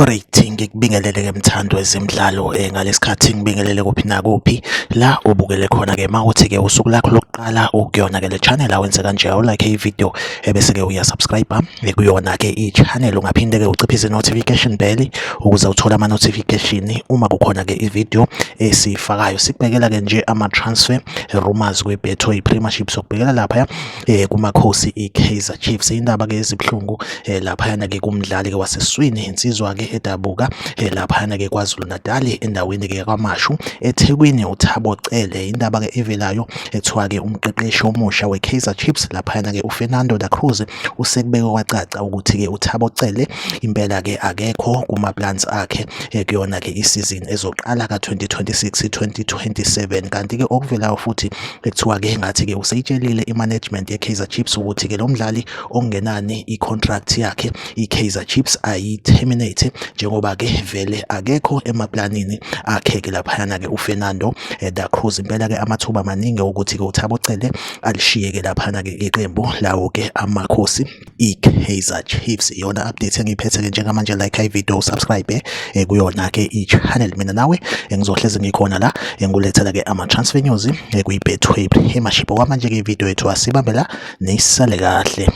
Alright, ngikubingelele-ke mthandi wezemidlalo ngalesikhathi ngibingelele kuphi nakuphi la ubukele khona-ke uma uthi-ke usuku lakho lokuqala ukuyona-ke le channel awenze kanje awulike i-video ebese-ke uyasubscribe kuyona-ke i-channel. Ungaphinde-ke uciphise i-notification bell ukuze uthole ama-notification uma kukhona-ke i-video esiyifakayo. Sikubhekela-ke nje ama-transfer rumors kwi-Betway Premiership, sokubhekela laphaya kumakhosi i-Kaizer Chiefs. Indaba ke ezibuhlungu laphayana ke kumdlali ke waseswini, insizwa ke edabuka laphayana ke KwaZulu Natal endaweni ke kwaMashu eThekwini, uThabo Cele. Indaba ke evelayo ethiwa ke umqeqeshi omusha we-Kaizer Chiefs laphayana ke uFernando da Cruz usekubeke kwacaca ukuthi ke uThabo Cele impela ke akekho kuma plans akhe kuyona ke isizini ezoqala ka-2026 2027. Kanti ke okuvelayo futhi ekuthiwa-ke ngathi-ke useyitshelile i-management ye-Kaizer Chiefs ukuthi-ke lo mdlali okungenani i-contract yakhe i-Kaizer Chiefs ayi-terminate, njengoba-ke vele akekho emaplanini akhe-ke laphayana-ke uFernando da Cruz. Impela-ke amathuba maningi ukuthi-ke uThabo Cele alishiye-ke laphana-ke iqembu lawo-ke amakhosi i-Kaizer Chiefs. Iyona update engiyiphethe-ke njengamanje. Like i-video, subscribe kuyona-ke i-channel. Mina nawe ngizohlezi ngikhona la ngilethela-ke ama-transfer news kwi-Betway Premiership. Okwamanje-ke i-video yethu asibambe la, nisale kahle.